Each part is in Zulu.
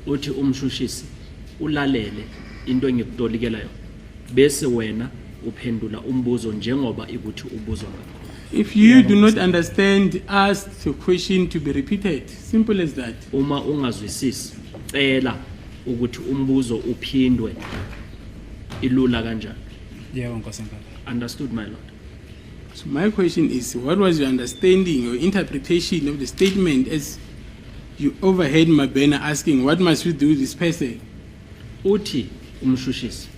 Uthi umshushisi ulalele into engikutolikela yona bese wena uphendula umbuzo njengoba ikuthi ubuzwa ngakho. If you do not understand, ask the question to be repeated. Simple as that. Uma ungazwisisi cela ukuthi umbuzo uphindwe, ilula kanjani. Yebo, nkosi enkantolo. Understood, my lord. So my question is, what was your understanding or interpretation of the statement as you overheard Mabena asking, "What must we do with this person?" Uthi umshushisi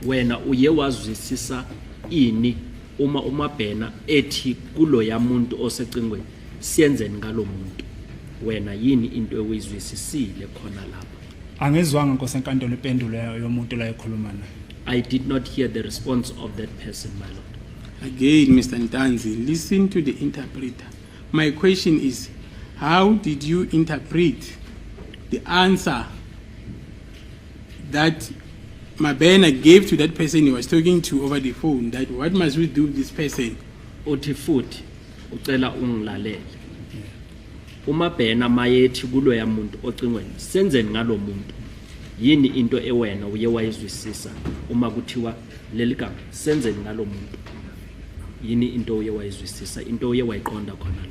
wena uye wazwisisa ini uma uMabhena ethi kuloya muntu osecingweni siyenzeni ngalo muntu, wena yini into oyizwisisile khona lapho? Angizwanga, nkosi enkantolo, impendulo yomuntu la ekhuluma naye. I did not hear the response of that person, my lord. Again, Mr. Ntanzi, listen to the interpreter. My question is, how did you interpret the answer that Mabena gave to that person he was talking to over the phone, that what must we do with this person? Uthi futhi ucela ungilalele, uMabhena mayethi kuloya muntu ocingweni senzeni ngalo muntu, yini into ewena uye wayizwisisa uma kuthiwa leli gama senzeni ngalo muntu, yini into uye wayizwisisa, into uye wayiqonda khona?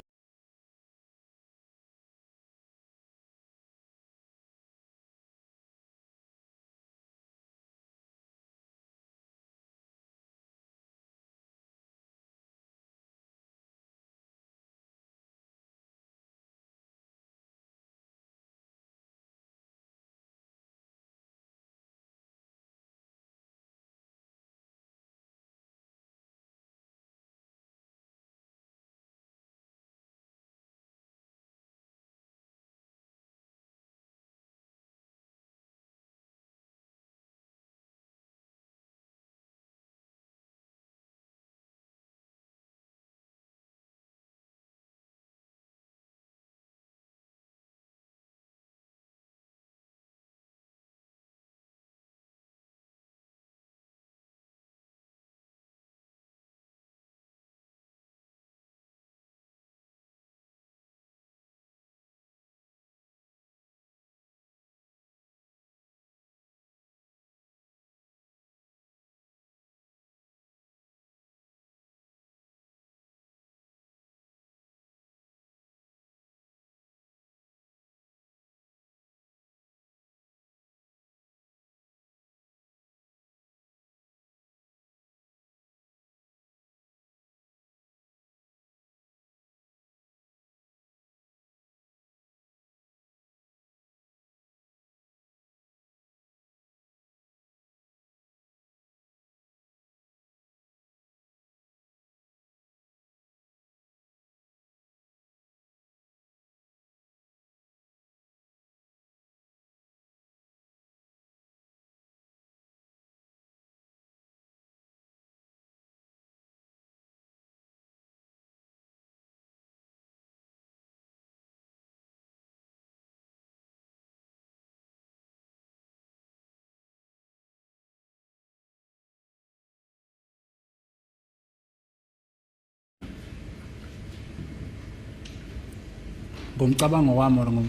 Ngomcabango wami or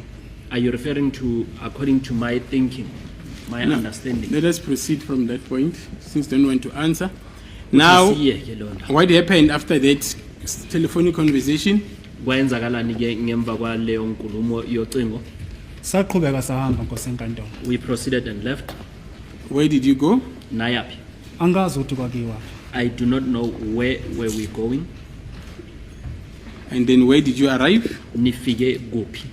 Are you referring to according to my thinking, my No. understanding? Let us proceed from that point, since you don't want to answer. Now, Asiyeke leyo ndaba. what happened after that telephonic conversation? Kwenzakalani ke ngemva kwaleyo nkulumo yocingo? Saqhubeka sahamba, nkosi enkantolo. We proceeded and left. Where did you go? Nayaphi? Angazi ukuthi kwakuyiwaphi. I do not know where were we going. And then where did you arrive? Nifike kuphi?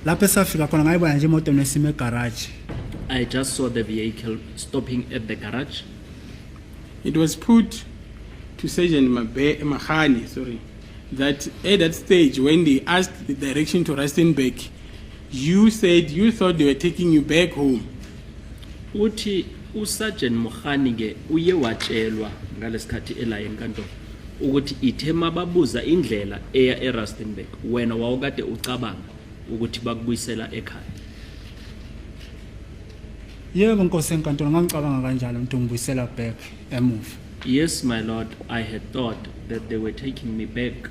Lapho esafika khona ngayibona nje imoto nesimo egaraji. I just saw the vehicle stopping at the garage. It was put to Sergeant Mahani, sorry, that at that stage when they asked the direction to Rustenburg, you said you thought they were taking you back home. Uthi uSergeant Mohani ke uye watshelwa ngalesikhathi ela enkantolo ukuthi ithe mababuza indlela eya eRustenburg wena wawukade ucabanga ukuthi bakubuyisela ekhaya. Yebo, nkosi enkantolo, ngangicabanga kanjalo ukuthi ngibuyisela back emuva. Yes, my lord, I had thought that they were taking me back.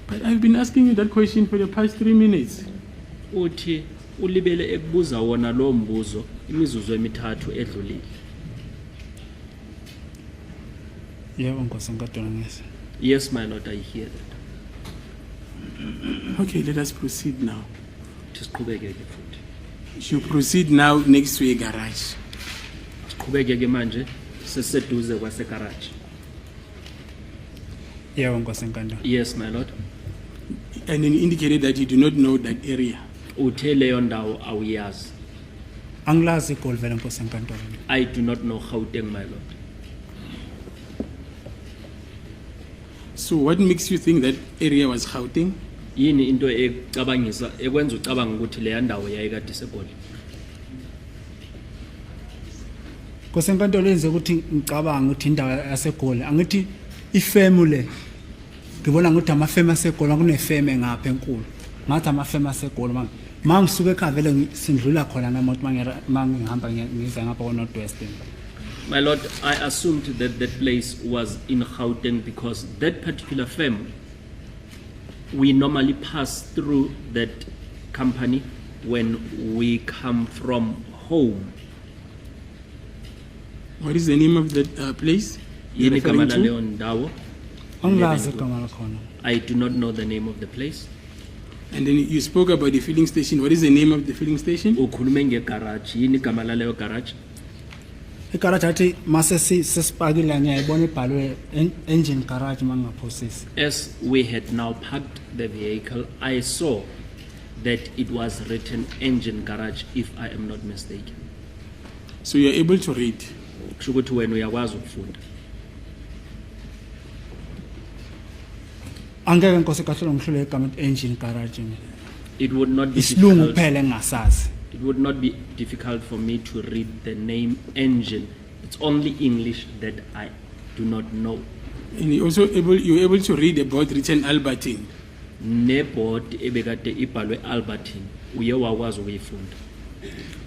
But I've been asking you that question for the past 3 minutes. Uthi ulibele ekubuza wona lo mbuzo imizuzu emithathu edlulile. Yebo nkosi enkantolo ngiyezwa. Yes, my lord, I hear that. Okay, let us proceed now. Uthi siqhubeke-ke futhi. You proceed now next to a garage. Siqhubeke-ke manje sesiseduze kwasegaraji. Yebo nkosi enkantolo. Yes, my lord. And then you indicated that you do not know that area. Uthe leyo ndawo awuyazi. Angilazi iGoli vele nkosi enkantolo. I do not know Gauteng, my lord. So what makes you think that area was Gauteng? Yini into ekucabangisa ekwenza ucabanga ukuthi leya ndawo yayikade iseGoli? Nkosi enkantolo yenze ukuthi ngicabanga ukuthi indawo yaseGoli angithi ifemu le ngibona ukuthi amafemu aseGoli kunefemu ngapha enkulu ngathi amafemu aseGoli manje mangisuka ekhaya vele sindlula khona ngemoto mangihamba ngiza ngapha ko North West. My lord, I assumed that that place was in Gauteng because that particular firm, we normally pass through that company when we come from home. What is the name of that place you're Yini igama referring to? laleyo ndawo? Angilazi igama lakhona. I do not know the name of the place. And then you spoke about the filling station. What is the name of the filling station? Ukhulume ngegarage. Yini igama laleyo garage? Igaraji athi mase sesipakile ngiyayibona ibhalwe Engen Garage mangingaphosisi. As we had now parked the vehicle, I saw that it was written Engen Garage, if I am not mistaken. So you're able to read. Kusho ukuthi wena uyakwazi ukufunda. Angeke nkosi enkantolo ngihlule igama elithi Engen Garage mina. It would not be Isilungu difficult. kuphela engingasazi. It would not be difficult for me to read the name Engen. It's only English that I do not know. And you're able to read about written Alberton. Nebhodi ebekade ibhalwe Alberton uye wakwazi ukuyifunda.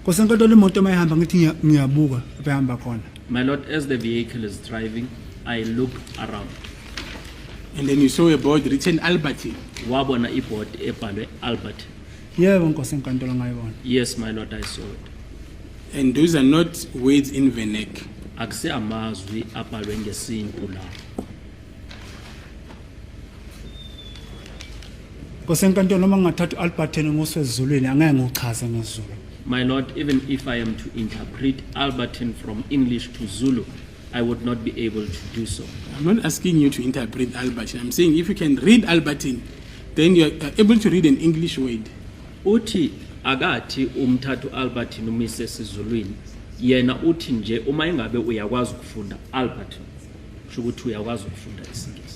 Nkosi enkantolo imoto mayihamba ngithi ngiyabuka lapho ehamba khona. My lord, as the vehicle is driving, I look around. And then you saw a board written Alberton. Wabona ibhodi ebhalwe Alberton. Yebo nkosi enkantolo ngayibona. Yes, my lord, I saw it. And those are not words in vernac. Akuse amazwi abhalwe ngesintu lawo. Nkosi enkantolo noma ngingathatha uAlberton nguse esiZulwini angeke ngichaze ngesiZulu. My lord, even if I am to interpret Alberton from English to Zulu, I would not be able to do so. I'm not asking you to interpret Alberton. I'm saying if you can read Alberton, then you are able to read an English word. Uthi akathi umthathu Alberton umise esiZulwini. Yena uthi nje uma engabe uyakwazi ukufunda Alberton, kusho ukuthi uyakwazi ukufunda isiNgisi.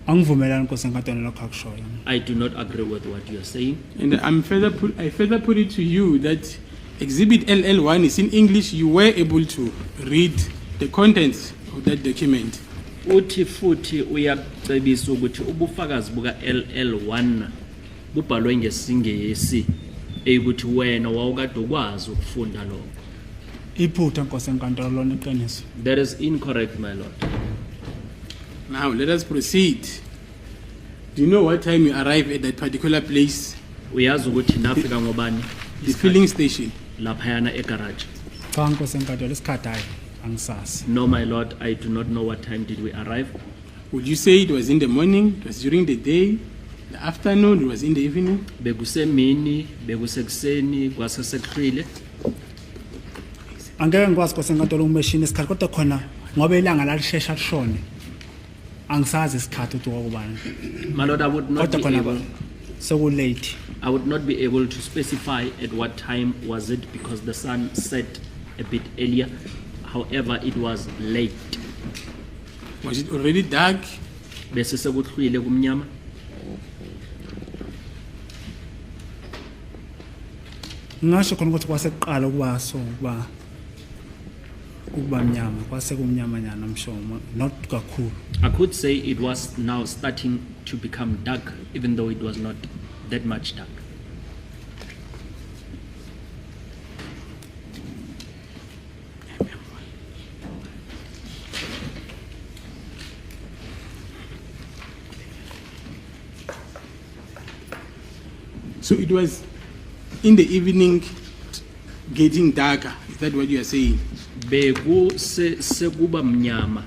Angivumelani nkosi enkantolo lokho akushoyo. I do not agree with what you are saying. And I further put it to you that Exhibit LL1 is in English. You were able to read the contents of that document. Uthi futhi uyacebisa ukuthi ubufakazi buka LL1 bubhalwe ngesiNgisi eyikuthi wena wawukade ukwazi ukufunda lokho. Iphutha nkosi enkantolo lona iqiniso. That is incorrect, my lord. Now let us proceed. Do you know what time you arrived at that particular place, Uyazi ukuthi nafika ngobani the filling station? Laphayana egarage? Cha nkosi enkantolo isikhathi hayi angisazi. No, my lord, I do not know what time did we arrive. Would you say it was in the morning, it was during the day, the afternoon, it was in the evening? Bekusemini, bekusekuseni, kwasesekuhlwile? Angeke ngikwazi nkosi enkantolo ukumeshina isikhathi kodwa khona ngoba ilanga lalishesha lishone. Angisazi isikhathi ukuthi kwakubani. My lord, I would not Kodwa be khona able sekulate. I would not be able to specify at what time was it because the sun set a bit earlier. However, it was late. Was it already dark? Bese sekuhlwile kumnyama. Ngingasho khona ukuthi kwasekuqala ukuba so ukuba mnyama kwase kumnyama nyana mshomo not kakhulu. I could say it was now starting to become dark, even though it was not that much dark. So it was in the evening, getting darker. Is that what you are saying? Beku sekuba mnyama,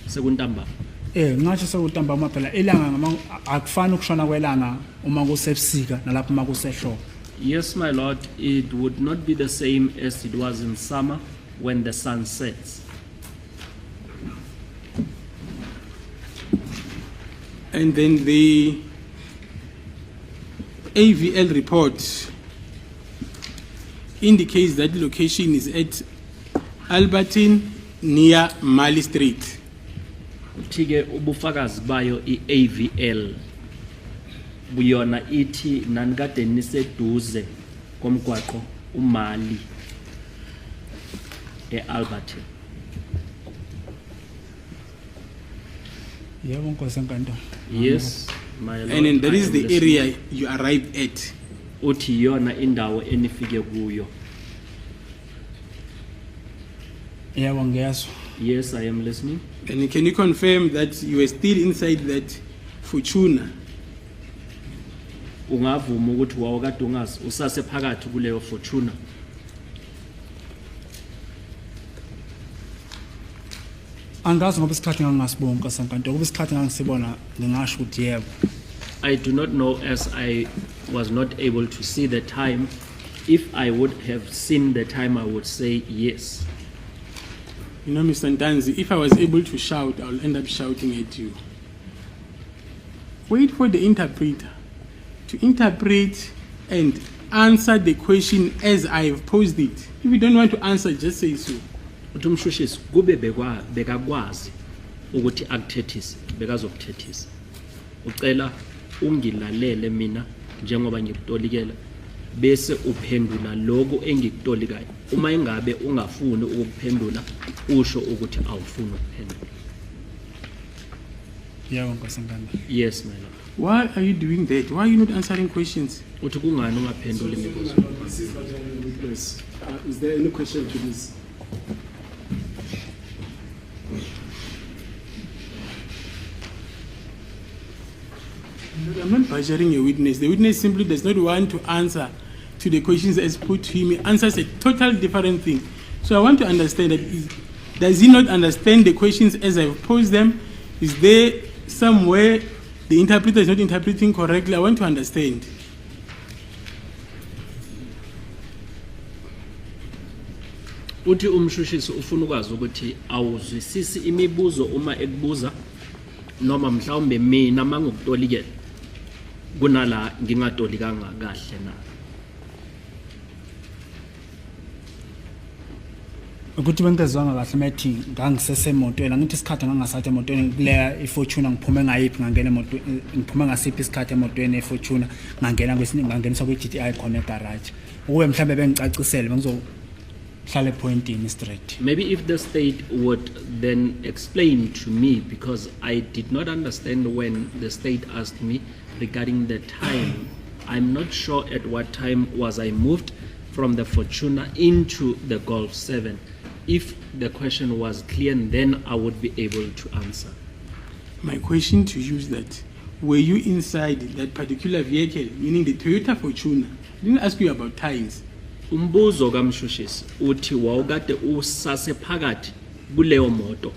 sekuntambama. Ngasho sekuntambama phela ilanga ngama akufani ukushona kwelanga uma kusebusika nalapho uma kusehlobo. Yes, my lord, it would not be the same as it was in summer when the sun sets. And then the AVL report indicates that location is at Albertine near Mali Street. Uthi ke ubufakazi bayo iAVL buyona ithi nanikade niseduze komgwaqo uMali eAlberton. Yebo, nkosi enkantolo. Yes, my lord. And then that I is am the listening. Area you arrived at. Uthi iyona indawo enifike kuyo. Yebo, ngiyezwa. Yes, I am listening. And can you confirm that you were still inside that Fortuna Ungavuma ukuthi wawukade ungazi usasephakathi kuleyo Fortuna? Angazi ngoba isikhathi ngangingasiboni, nkosi enkantolo. Kuba isikhathi ngangisibona ngingasho ukuthi yebo. I do not know, as I was not able to see the time. If I would have seen the time, I would say yes. You know, Mr. Ntanzi, if I was able to shout, I'll end up shouting at you. Wait for the interpreter to interpret and answer the question as I've posed it. If you don't want to answer, just say so. Uthi umshushisi kube bekwa bekakwazi ukuthi akuthethise bekazokuthethisa. Ucela ungilalele mina njengoba ngikutolikela bese uphendula lokhu engikutolikayo. Uma ingabe ungafuni ukuphendula usho ukuthi awufuni ukuphendula. Yebo, nkosi enkantolo. Yes, my lord. Why are you doing that? Why are you not answering questions? Uthi kungani ungaphenduli imibuzo? This is not a witness. Is there any question to this? I'm not badgering a witness. The witness simply does not want to answer to the questions as put to him. He answers a total different thing. So I want to understand that does he not understand the questions as I've posed them? Is there somewhere the interpreter is not interpreting correctly? I want to understand. Uthi umshushisi ufuna ukwazi ukuthi awuzwisisi imibuzo uma ekubuza noma mhlawumbe mina mangokutolikela kunala ngingatolikanga kahle na. Ukuthi bengezwanga kahle methi ngangisesemotweni angithi isikhathi ngangasathi emotweni kuleya iFortuner ngiphume ngayiphi ngangena emotweni ngiphume ngasiphi isikhathi emotweni eFortuner ngangena kwesinye ngangeniswa kwi-GTI khona egarage ukube mhlambe bengicacisele bengizohlala epointini straight. Maybe if the state would then explain to me, because I did not understand when the state asked me regarding the time. I'm not sure at what time was I moved from the Fortuner into the Golf 7. If the question was clear, then I would be able to answer. My question to you is that were you inside that particular vehicle, meaning the Toyota Fortuner? I didn't ask you about times. Umbuzo kamshushisi uthi wawukade usasephakathi kuleyo moto.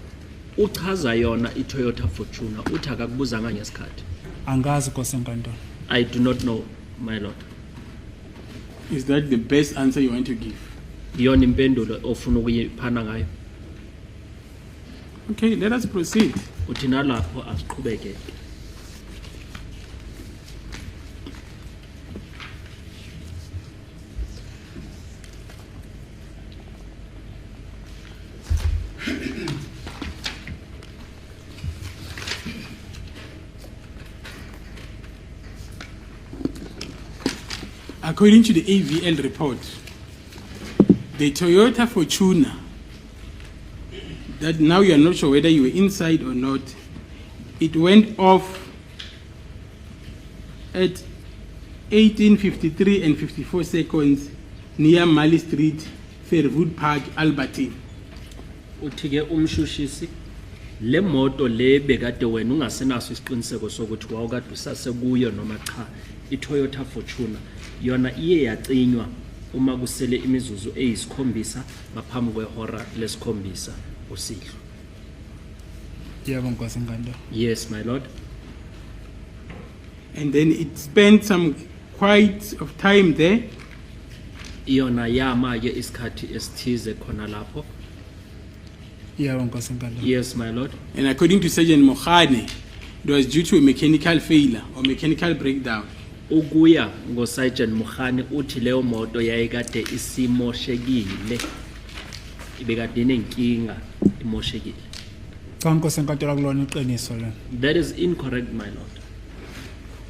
Uchaza yona iToyota Fortuner uthi akakubuzanga ngesikhathi. Angazi, nkosi enkantolo. I do not know, my lord. Is that the best answer you want to give? Iyona impendulo ofuna ukuyiphana ngayo? Okay, let us proceed. Uthi nalapho asiqhubeke. According to the AVL report, the Toyota Fortuner, that now you are not sure whether you were inside or not, it went off at 18:53 and 54 seconds near Mali Street, Fairwood Park, Albertine. Uthi ke umshushisi Le moto le bekade wena ungasenaso isiqiniseko sokuthi wawukade usasekuyo noma cha, iToyota Fortuner yona iye yacinywa uma kusele imizuzu 7 ngaphambi kwehora lesikhombisa kusihlwa. Yebo, nkosi enkantolo. Yes, my lord. And then it spent some quite of time there. Iyona yama ke isikhathi esithize khona lapho. Yebo, nkosi enkantolo. Yes, my lord. And according to Sergeant Mohane, it was due to a mechanical failure or mechanical breakdown. Ukuya ngoSergeant Mukhani uthi leyo moto yayikade isimoshekile, ibekade inenkinga, imoshekile. Cha, nkosi enkantolo, akulona iqiniso lelo. That is incorrect, my lord.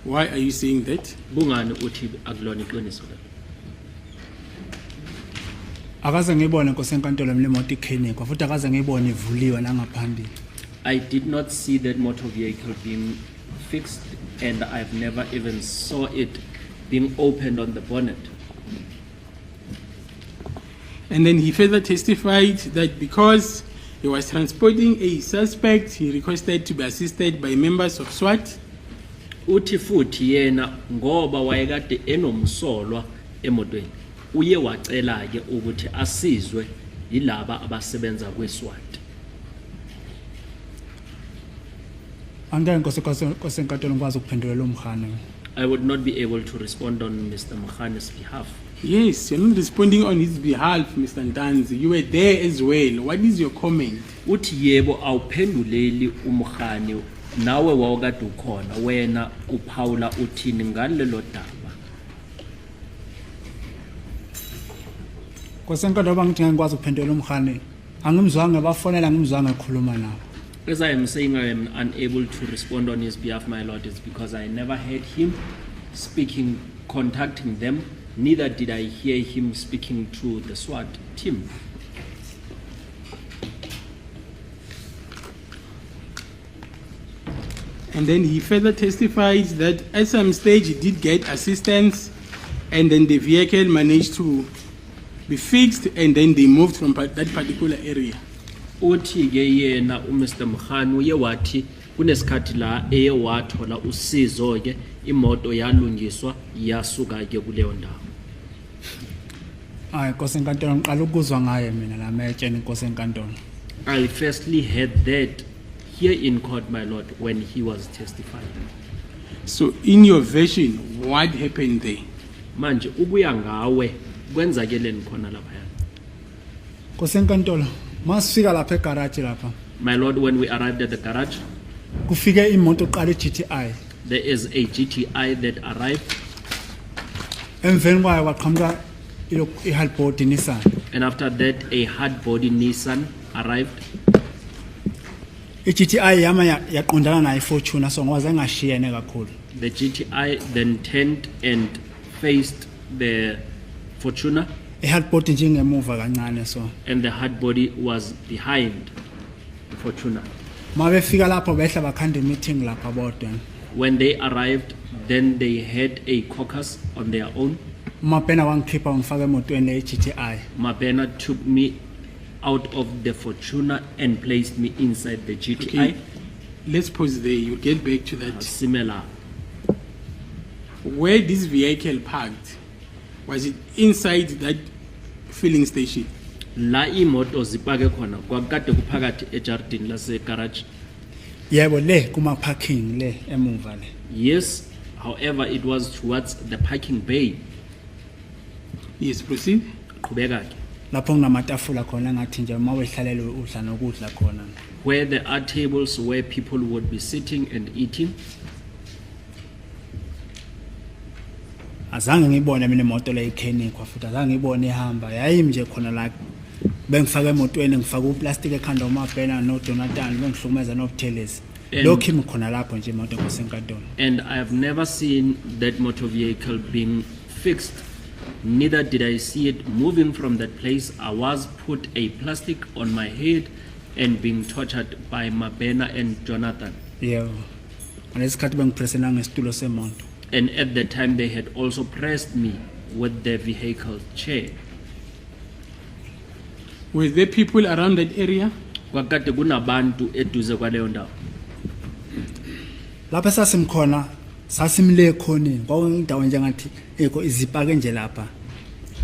Why are you saying that? Kungani uthi akulona iqiniso lelo? Akaze ngiyibone, nkosi enkantolo, mina imoto ikhenikwa futhi akaze ngiyibone ivuliwe nangaphambili. I did not see that motor vehicle being fixed and I've never even saw it being opened on the bonnet. And then he further testified that because he was transporting a suspect, he requested to be assisted by members of SWAT. Uthi futhi yena ngoba wayekade enomsolwa emotweni uye wacela ke ukuthi asizwe yilaba abasebenza kweSWAT. Angeke, nkosi enkantolo, ngikwazi ukuphendulela uMkhane. I would not be able to respond on Mr. Mkhane's behalf. Yes, you're not responding on his behalf, Mr. Ntanzi. You were there as well. What is your comment? Uthi yebo awuphenduleli uMkhane, nawe wawukade ukhona, wena uphawula uthini ngalelo daba? Nkosi enkantolo, ngithi ngeke ngikwazi ukuphendulela uMkhane, angimzwanga bafonela, angimzwanga ekhuluma nabo. As I am saying, I am unable to respond on his behalf, my lord, it's because I never heard him speaking, contacting them, neither did I hear him speaking to the SWAT team. And then he further testified that at some stage he did get assistance and then the vehicle managed to be fixed and then they moved from that particular area. Uthi ke yena uMr Mkhani uye wathi kunesikhathi la eye wathola usizo ke, imoto yalungiswa, yasuka ke kuleyo ndawo. Hayi, nkosi enkantolo, ngiqala ukuzwa ngaye mina la metsheni, inkosi enkantolo. I firstly heard that here in court, my lord, when he was testifying. So, in your version, what happened there? Manje ukuya ngawe kwenzakeleni khona laphaya? Nkosi enkantolo, masifika lapha egaraji lapha, My lord, when we arrived at the garage, kufike imoto oqala i-GTI. There is a GTI that arrived. Emveni kwayo kwaqhamuka i-hardbody Nissan. And after that a hard body Nissan arrived. I-GTI yama yaqondana nayo iFortuner so ngoba zangashiyene kakhulu. The GTI then turned and faced the Fortuner, I-hardbody njengemuva kancane so. And the hard body was behind the Fortuner. Mabefika lapho behla bakhanda meeting lapha bodwa. When they arrived, then they had a caucus on their own. UMabhena wangikhipha wangifaka emotweni le-GTI. Mabena took me out of the Fortuner and placed me inside the GTI. Okay. Let's pause there. You'll get back to that. Similar. Where this vehicle parked, was it inside that filling station? La imoto zipake khona kwakade kuphakathi ejardini lase garage? Yebo, le kuma parking le emuva le. Yes, however, it was towards the parking bay. Yes, proceed. Qhubeka ke. Lapho kunamatafula khona ngathi nje uma wehlalele udla nokudla khona. Where there are tables where people would be sitting and eating. Azange ngibone mina imoto le ikhenikwa futhi azange ngibone ihamba, yayimi nje khona la, bengifaka emotweni, ngifaka uplastic ekhanda uMabhena noJonathan, bengihlukumeza noButhelezi. Lokhu imi khona lapho nje imoto, nkosi enkantolo. And I have never seen that motor vehicle being fixed. Neither did I see it moving from that place. I was put a plastic on my head and being tortured by Mabena and Jonathan. Yebo, ngalesikhathi bengipresse nangesitulo semoto. And at the time, they had also pressed me with the vehicle chair. Were there people around that area? Kwakade kunabantu eduze kwaleyo ndawo? Lapho sasimkhona sasimle ekhoneni, kwakuyindawo njengathi eko izipake nje lapha.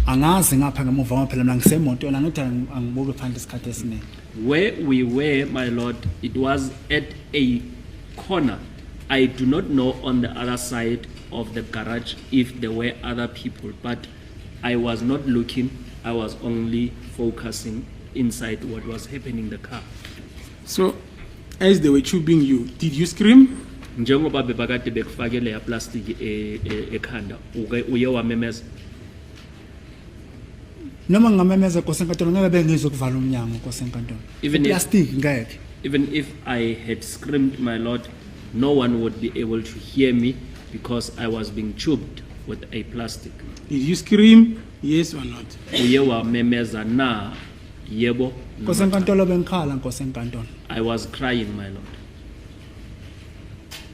Angazi ngapha ngemuva ngoba phela mina ngisemotweni, angithi angibuke phansi isikhathi esiningi. Where we were, my lord, it was at a corner. I do not know on the other side of the garage if there were other people, but I was not looking. I was only focusing inside what was happening in the car. So, as they were tubing you, did you scream? Njengoba bebakade bekufakele ya plastic ekhanda, uke uye wamemeza? Noma ngingamemeza, Nkosi enkantolo, ngeke bengizwe ukuvala umnyango, Nkosi enkantolo. Plastic ngeke. Even if I had screamed, my lord, no one would be able to hear me because I was being tubed with a plastic. Did you scream? Yes or not? Uye wamemeza na, yebo Nkosi noma cha? enkantolo, bengikhala, Nkosi enkantolo. I was crying, my lord.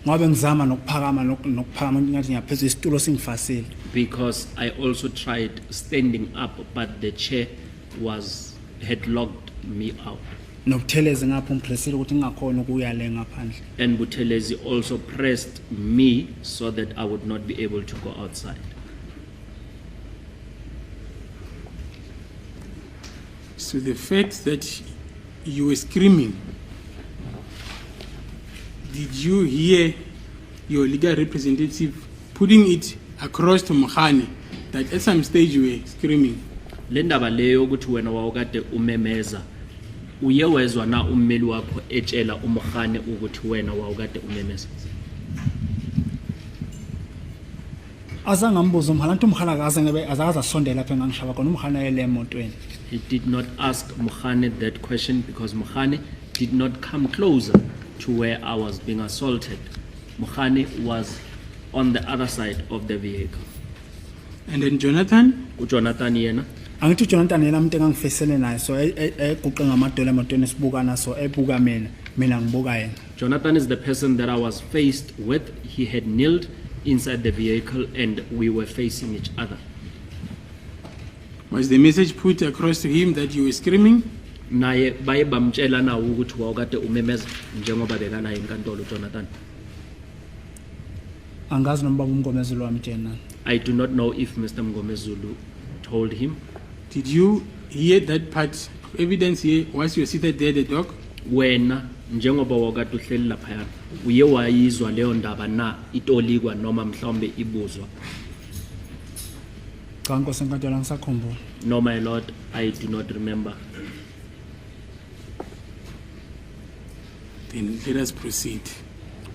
Ngoba ngizama nokuphakama nokuphakama ngathi ngiyaphezulu, isitulo singifasile. Because I also tried standing up, but the chair was had locked me out. NoButhelezi ngapha ungiphresile ukuthi ngingakhona ukuya le ngaphandle. And Buthelezi also pressed me so that I would not be able to go outside. So the fact that you were screaming, did you hear your legal representative putting it across to Mohane that at some stage you were screaming? Le ndaba leyo ukuthi wena wawukade umemeza, uye wezwa na ummeli wakho etshela uMohane ukuthi wena wawukade umemeza? Azange ambuze uMohane anti uMohane akaze ngebe azakaze asondele lapho engangishaba khona, uMohane ayele emotweni. He did not ask Mohane that question because Mohane did not come closer to where I was being assaulted. Mohane was on the other side of the vehicle. And then Jonathan? UJonathan yena? Angithi uJonathan yena umuntu engangifisele naye, so eguqe ngamadolo emotweni, sibukana, so ebuka mina, mina ngibuka yena. Jonathan is the person that I was faced with. He had kneeled inside the vehicle and we were facing each other. Was the message put across to him that you were screaming? Naye baye bamtshela nawo ukuthi wawukade umemeza njengoba bekala enkantolo uJonathan? Angazi noma baba uMngomezulu wamtshela. I do not know if Mr. Mngomezulu told him. Did you hear that part of evidence here whilst you were seated there, the doc? Wena njengoba wawukade uhleli laphayana, uye wayizwa leyo ndaba na itolikwa noma mhlawumbe ibuzwa? Cha, Nkosi enkantolo, angisakhumbuli. No, my lord, I do not remember. Then let us proceed.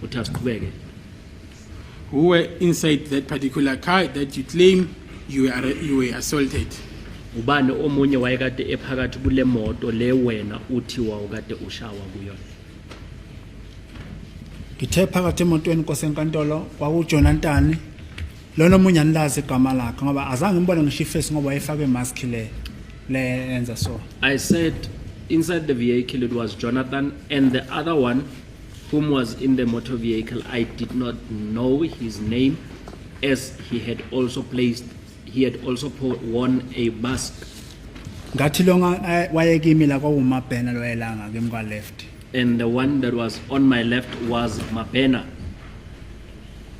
Uthi asiqhubeke. Who were inside that particular car that you claim you were assaulted? Ubani omunye wayekade ephakathi kule moto le wena uthi wawukade ushawa kuyona? Ngithe phakathi emotweni, Nkosi enkantolo, kwakuJonathan lona omunye anilazi igama lakhe ngoba azange ngibone ngisho iface ngoba wayefake imask le enza so. I said inside the vehicle it was Jonathan and the other one whom was in the motor vehicle. I did not know his name as he had also worn a mask. Ngathi longa wayekimi la kwakuMabhena lo yelanga kimi kwa left. And the one that was on my left was Mabena.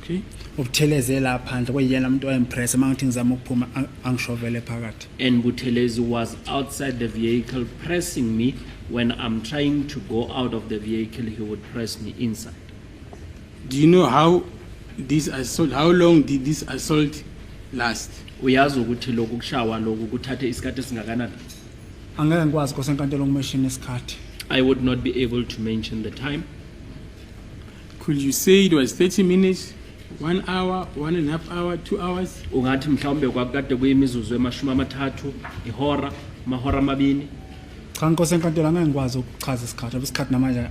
Okay. UButhelezi la phandle kuyena umuntu owayempress uma ngithi ngizama ukuphuma angishovele phakathi. And Buthelezi was outside the vehicle pressing me. When I'm trying to go out of the vehicle, he would press me inside. Do you know how long did this assault last? Uyazi ukuthi lokhu kushawa lokhu kuthathe isikhathi esingakanani? Angeke ngikwazi, Nkosi enkantolo, ukumention isikhathi. I would not be able to mention the time. Could you say it was 30 minutes, 1 hour, 1.5 hour, 2 hours? Ungathi mhlawumbe kwakade kuyimizuzu emashumi amathathu, ihora, amahora amabini? Cha, Nkosi enkantolo, angeke ngikwazi ukuchaza isikhathi ngoba isikhathi namanje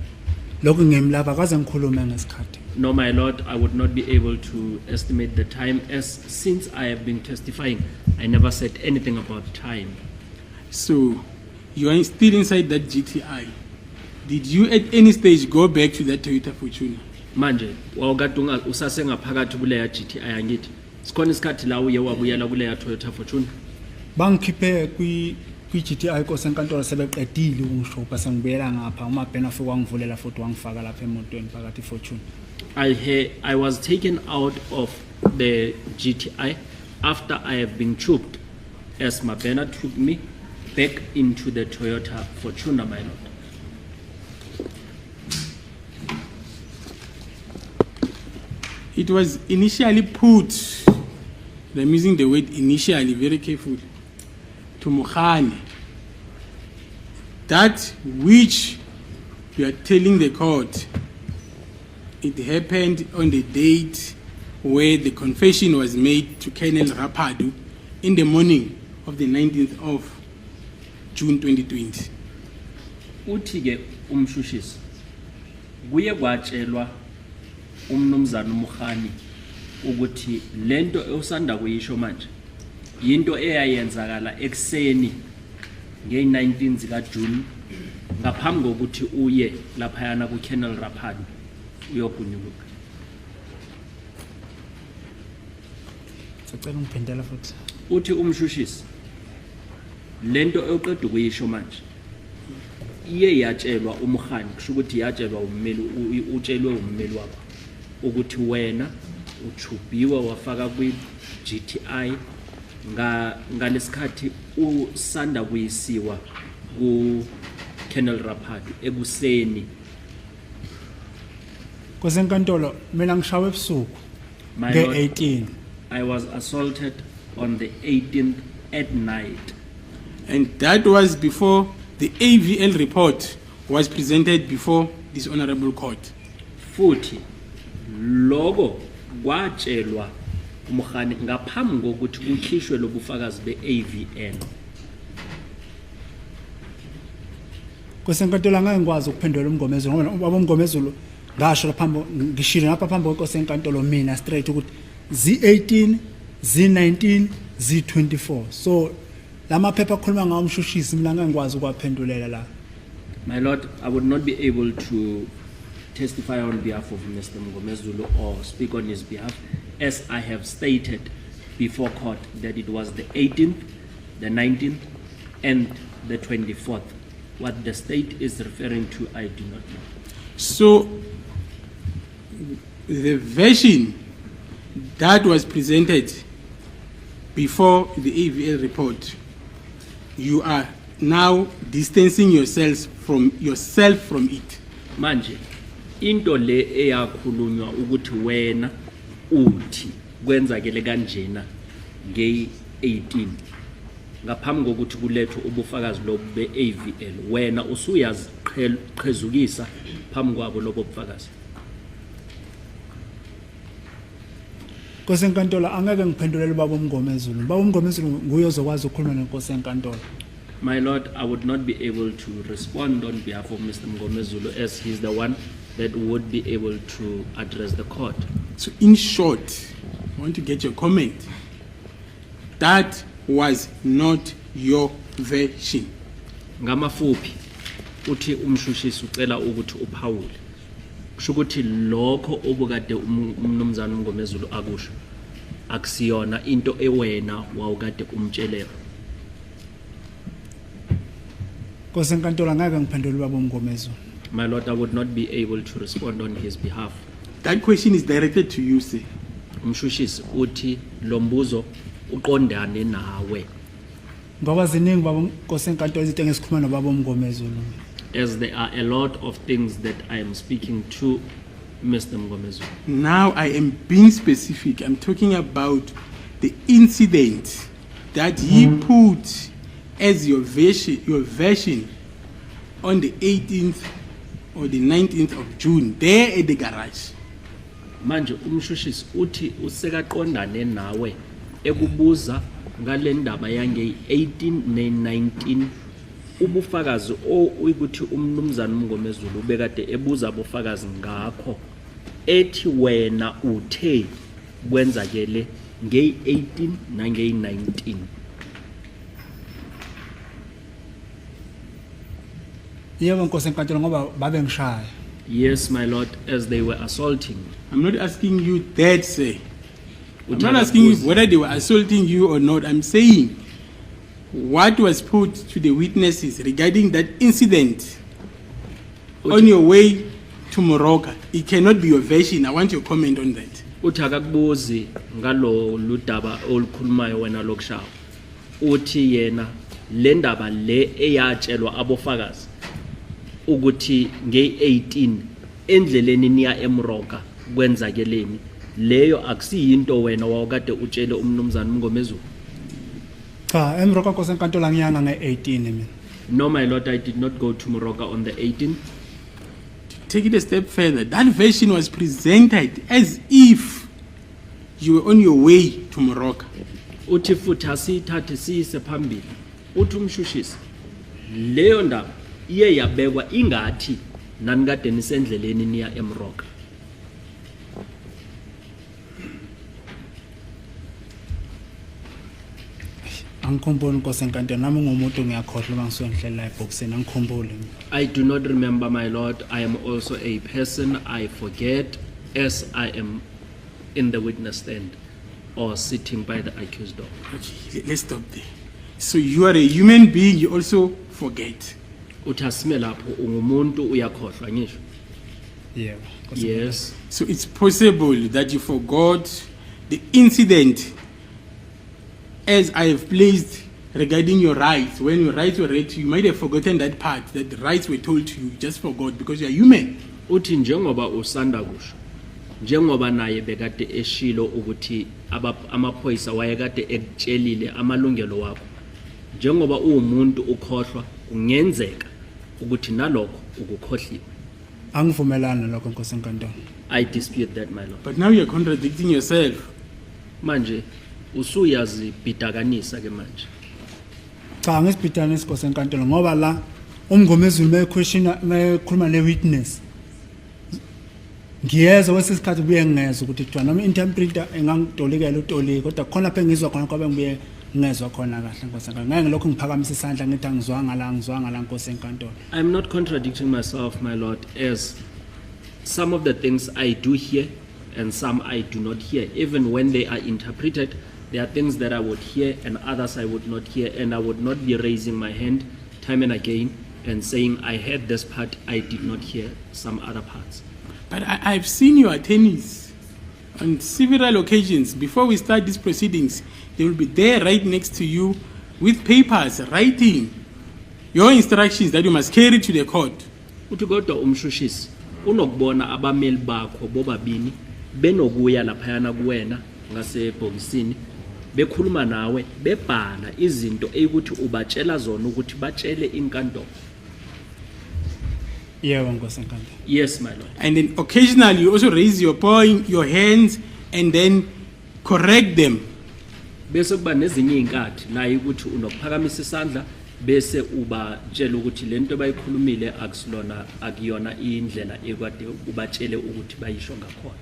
lokhu ngimi lapha akaze ngikhulume ngesikhathi. No, my lord, I would not be able to estimate the time as since I have been testifying, I never said anything about time. So you are still inside that GTI. Did you at any stage go back to that Toyota Fortuner? Manje wawukade usasengaphakathi kuleya GTI, angithi sikhona isikhathi la uye wabuyela kuleya Toyota Fortuner? Bangikhiphe kwi kwi-GTI, Nkosi enkantolo, sebeqedile ukungishupha sengibuyela ngapha uMabhena afike wangivulela futhi wangifaka lapha emotweni phakathi i-Fortuner. I was taken out of the GTI after I have been choked as Mabena took me back into the Toyota Fortuner, my lord. It was initially put, and I'm using the word initially very carefully, to Mukhani, that which you are telling the court, it happened on the date where the confession was made to Colonel Rapadu in the morning of the 19th of June 2020. Uthi ke umshushisi kuye kwatshelwa umnumzana uMukhani ukuthi lento osanda kuyisho manje yinto eyayenzakala ekseni nge-19 zika June ngaphambi kokuthi uye laphayana ku-Colonel Rapadu uyogunyuluka. Sacela ungiphindela futhi. Uthi umshushisi lento oqeda ukuyisho manje iye yatshelwa uMukhani, kusho ukuthi yatshelwa ummeli, utshelwe ummeli wakho ukuthi wena uchubiwe wafaka kwi-GTI nga ngalesikhathi usanda kuyisiwa ku Colonel Rapadu ekuseni. Nkosi enkantolo, mina ngishawe ebusuku My lord, nge-18. I was assaulted on the 18th at night. And that was before the AVL report was presented before this honorable court. Futhi lokho kwatshelwa uMkhani ngaphambi kokuthi kukhishwe lobufakazi be-AVL. Nkosi enkantolo, angeke ngikwazi ukuphendula uMngomezulu ngoba ubaba uMngomezulu ngasho lapha ngishilo lapha phambi kwenkosi enkantolo mina straight ukuthi Z18, Z19, Z24, so lamaphepha akhuluma ngawo umshushisi mina angeke ngikwazi ukuwaphendulela la. My lord, I would not be able to testify on behalf of Mr. Mngomezulu or speak on his behalf, as I have stated before court that it was the 18th, the 19th, and the 24th. What the state is referring to, I do not know. So the version that was presented before the AVL report, you are now distancing yourself from it. Manje, into le eyakhulunywa ukuthi wena uthi kwenzakele kanjena nge-18 ngaphambi kokuthi kulethwe ubufakazi lobu be-AVL, wena usuyaziqhezukisa phambi kwabo lobo bufakazi. Nkosi enkantolo, angeke ngiphendulele ubaba uMngomezulu. Ubaba uMngomezulu nguye ozokwazi ukukhuluma nenkosi enkantolo. My lord, I would not be able to respond on behalf of Mr. Mngomezulu, as he's the one that would be able to address the court. So in short, I want to get your comment. That was not your version. Ngamafuphi uthi umshushisi ucela ukuthi uphawule, kusho ukuthi lokho obukade umnumzana uMngomezulu akusho akusiyona into ewena wawukade umtshele. Nkosi enkantolo, angeke ngiphendule ubaba uMngomezulu. My lord, I would not be able to respond on his behalf. That question is directed to you, sir. Umshushisi uthi lo mbuzo uqondane nawe. Ngoba ziningi baba Nkosi enkantolo izinto engisikhuluma nobaba uMngomezulu. As there are a lot of things that I am speaking to Mr. Mngomezulu. Now I am being specific. I'm talking about the incident that he put as your version on the 18th or the 19th of June, there at the garage. Manje umshushisi uthi usekaqondane nawe ekubuza ngale ndaba yange-18 ne-19, ubufakazi o ukuthi umnumzana uMngomezulu ubekade ebuza abofakazi ngakho ethi wena uthe kwenzakele ngeyi-18 nangeyi-19. Yebo, Nkosi enkantolo, ngoba babengishaya. Yes, my lord, as they were assaulting me. I'm not asking you that, sir. I'm Uthi not asking you akabuzi. whether they were assaulting you or not. I'm saying, What was put to the witnesses regarding that incident on your way to Moroka, it cannot be your version. I want your comment on that. Uthi akakubuzi ngalo ludaba olukhulumayo wena lokushawa. Uthi yena le ndaba le eyatshelwa abofakazi ukuthi nge-18 endleleni niya eMoroka kwenzakeleni, leyo akusiyinto wena wawukade utshele umnumzana uMngomezulu. Cha, eMoroka, nkosi enkantolo, angiyanga nge-18 mina. No, my lord, I did not go to Moroka on the 18th. Take it a step further. That version was presented as if you were on your way to Moroka. Uthi futhi asiyithathe siyise phambili, uthi umshushisi leyo ndaba iye yabekwa ingathi nanikade nisendleleni niya eMoroka. Angikhumbuli, nkosi enkantolo, nami ngumuntu ngiyakhohlwa uma ngisuke ngihleli la ebhokisini, angikhumbuli mina. I do not remember, my lord. I am also a person. I forget as I am in the witness stand or sitting by the accused door. Okay, let's stop there. So you are a human being, you also forget. Uthi asime lapho, ungumuntu uyakhohlwa ngisho. Yebo, nkosi enkantolo. Yes. So it's possible that you forgot the incident as I have placed regarding your rights. When your rights were read to you, you might have forgotten that part, that the rights were told to you. You just forgot because you are human. Uthi njengoba usanda kusho, njengoba naye bekade eshilo ukuthi amaphoyisa wayekade ekutshelile amalungelo wakho. Njengoba uwumuntu ukhohlwa, kungenzeka ukuthi nalokho ukukhohliwe. Angivumelani nalokho, nkosi enkantolo. I dispute that, my lord. But now you're contradicting yourself. Manje usuyazibhidakanisa ke manje. Cha, angizibhidanisi, nkosi enkantolo, ngoba la uMngomezulu mayequestiona, mayekhuluma ne-witness, ngiyezwa kwesinye isikhathi, buye ngingezwa ukuthi kuthiwa noma i-interpreter engangitolikela utolike, kodwa khona lapho engizwa khona kwabe ngibuye ngingezwa khona kahle, nkosi enkantolo. Ngeke ngilokhu ngiphakamisa isandla ngithi angizwanga la, angizwanga la, nkosi enkantolo. I'm not contradicting myself, my lord, as some of the things I do hear and some I do not hear. Even when they are interpreted, there are things that I would hear and others I would not hear, and I would not be raising my hand time and again and saying I heard this part, I did not hear some other parts. But I've seen your attorneys on several occasions. Before we start these proceedings, they will be there right next to you with papers writing your instructions that you must carry to the court. Uthi kodwa umshushisi unokubona abameli bakho bobabini benokuya laphayana kuwena ngasebhokisini bekhuluma nawe bebhala izinto eyikuthi ubatshela zona ukuthi batshele inkantolo. Yebo, nkosi enkantolo. Yes, my lord. And then occasionally you also raise your point, your hands, and then correct them. Bese kuba nezinye iy'nkathi la ukuthi unokuphakamisa isandla bese ubatshela ukuthi lento bayikhulumile akusilona, akuyona indlela ekade ubatshele ukuthi bayisho ngakhona.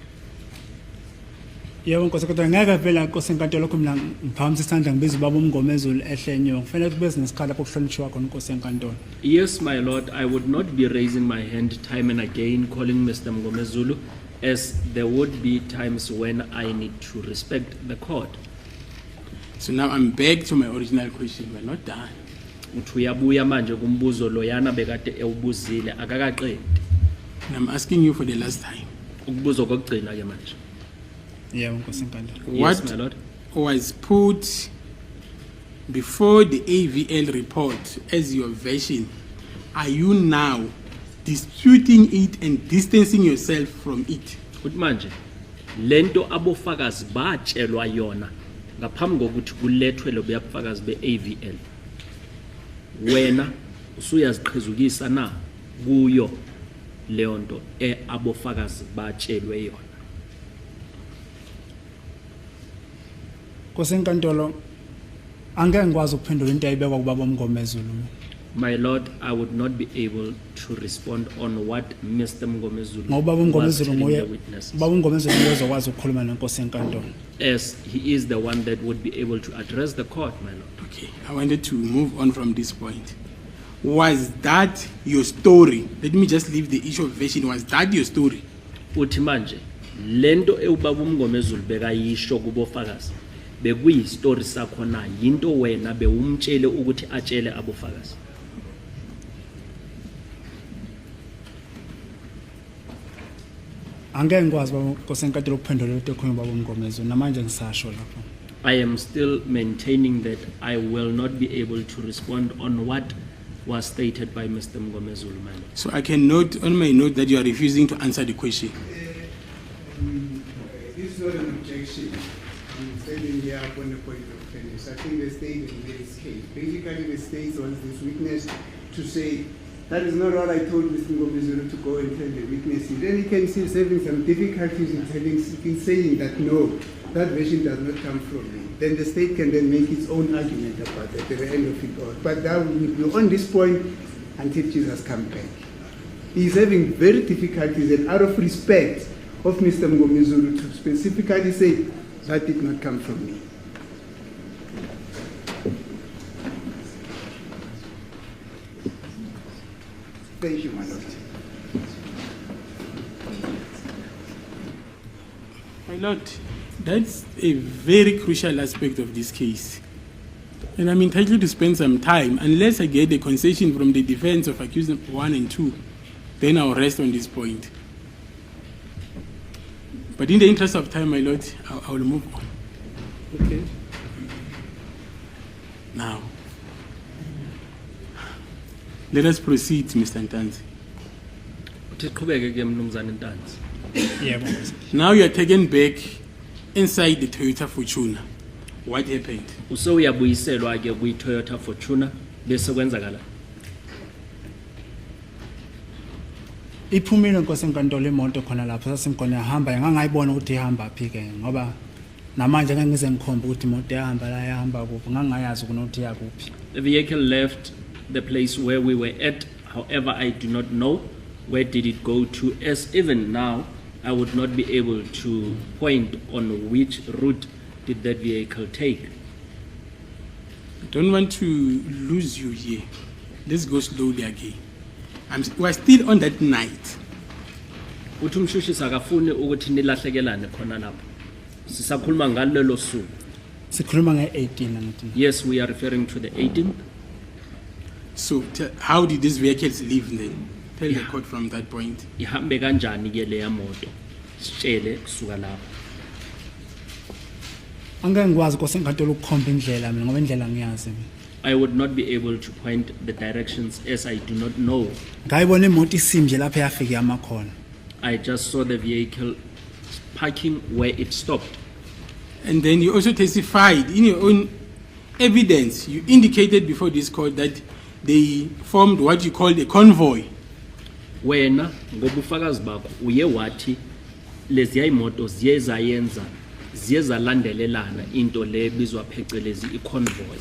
Yebo, nkosi, kodwa ngeke phela, nkosi enkantolo, lokhu mina ngiphakamisa isandla ngibiza ubaba uMngomezulu ehle enyuka. Kufanele kube nesikhala lapho kuhlonishwa khona inkosi enkantolo. Yes, my lord, I would not be raising my hand time and again calling Mr. Mngomezulu, as there would be times when I need to respect the court. So now I'm back to my original question. We're not done. Uthi uyabuya manje kumbuzo loyana bekade ewubuzile, akakaqedi. And I'm asking you for the last time. Ukubuzo kokugcina ke manje. Yebo, nkosi enkantolo. Yes, What my lord. Was put before the AVL report as your version, are you now disputing it and distancing yourself from it? Uthi manje lento abofakazi batshelwa yona ngaphambi kokuthi kulethwe lobuya bufakazi be-AVL, wena usuyaziqhezukisa na kuyo leyo nto e abofakazi batshelwe yona? Nkosi enkantolo, angeke ngikwazi ukuphendula into ayibekwa kubaba uMngomezulu mina. My lord, I would not be able to respond on what Mr. Mngomezulu Ngoba ubaba was uMngomezulu telling nguye the witnesses, ubaba uMngomezulu nguye ozokwazi ukukhuluma nenkosi enkantolo. As he is the one that would be able to address the court, my lord. Okay, I wanted to move on from this point. Was that your story? Let me just leave the issue of version. Was that your story? Uthi manje lento ewubaba uMngomezulu bekayisho kubofakazi Bekuyi-story sakho na, yinto wena bewumtshele ukuthi atshele abofakazi? Angeke ngikwazi, baba nkosenkantolo, ukuphendula into ekhulunywa ubaba uMngomezulu. Namanje ngisasho lapho. I am still maintaining that I will not be able to respond on what was stated by Mr. Mngomezulu, my lord. So I can note on my note that you are refusing to answer the question. This is not an objection. I'm standing here upon the point of fairness. I think the state has made its case. Basically, the state wants this witness to say, "That is not what I told Mr. Mngomezulu to go and tell the witnesses." Then you can see he's having some difficulties in saying that, "No, that version does not come from me." Then the state can then make its own argument about that at the end of it all. But that will be on this point until Jesus comes back. He's having very difficulties, and out of respect of Mr. Mngomezulu, to specifically say that did not come from me. Thank you, my lord. My lord, that's a very crucial aspect of this case. And I'm entitled to spend some time, unless I get a concession from the defense of accused one and two, then I'll rest on this point. But in the interest of time, my lord, I will move on. Okay. Now, let us proceed, Mr. Ntanzi. Uthi qhubeke ke, mnumzane Ntanzi. Yebo. Now you are taken back inside the Toyota Fortuner. What happened? Usewuyabuyiselwa ke kwi-Toyota Fortuner, bese kwenzakala? Iphumile, nkosi enkantolo, imoto khona lapho sasimkhona, yahamba. Ngangayibona ukuthi ihamba phi ke, ngoba namanje ngeke ngize ngikhombe ukuthi imoto yahamba la, yahamba kuphi, ngangayazi kunokuthi yakuphi. The vehicle left the place where we were at. However, I do not know where did it go to, as even now I would not be able to point on which route did that vehicle take. I don't want to lose you here. Let's go slowly again. We're still on that night. Uthi umshushisi akafuni ukuthi nilahlekelane khona lapho. Sisakhuluma ngalelo suku. Sikhuluma nge-18, angithi? Yes, we are referring to the 18th. So, how did these vehicles leave then? Tell the court from that point. Ihambe kanjani ke leya moto? Sitshele kusuka lapho. Angeke ngikwazi, nkosi enkantolo, ukukhomba indlela mina, ngoba indlela ngiyazi mina. I would not be able to point the directions as I do not know. Ngayibona imoto isimi nje lapho yafika yama khona. I just saw the vehicle parking where it stopped. And then you also testified in your own evidence. You indicated before this court that they formed what you called a convoy. Wena ngobufakazi bakho uye wathi leziya imoto ziye zayenza, ziye zalandelelana, into le ebizwa phecelezi i-convoy.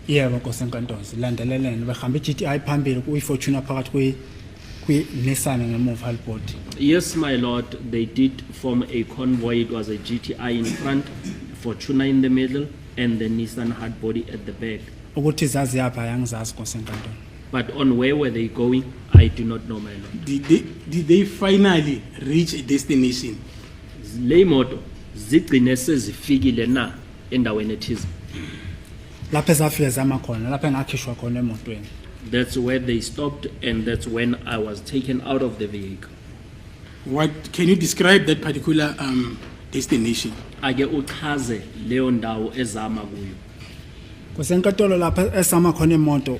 Yebo, nkosi enkantolo, zilandelelene, behamba i-GTI phambili, kuyi-Fortuner phakathi, kwi-Nissan ngemuva hardbody. Yes, my lord, they did form a convoy. It was a GTI in front, Fortuner in the middle, and the Nissan hardbody at the back. Ukuthi zaziyaphi ayangizazi, nkosi enkantolo. But on where were they going, I do not know, my lord. Did they finally reach a destination? Le moto zigcine sezifikile na endaweni ethize? Lapho ezafike zama khona, lapho engakhishwa khona emotweni. That's where they stopped, and that's when I was taken out of the vehicle. What can you describe that particular destination? Ake uchaze leyo ndawo ezama kuyo. Kusenkantolo, lapha esama khona imoto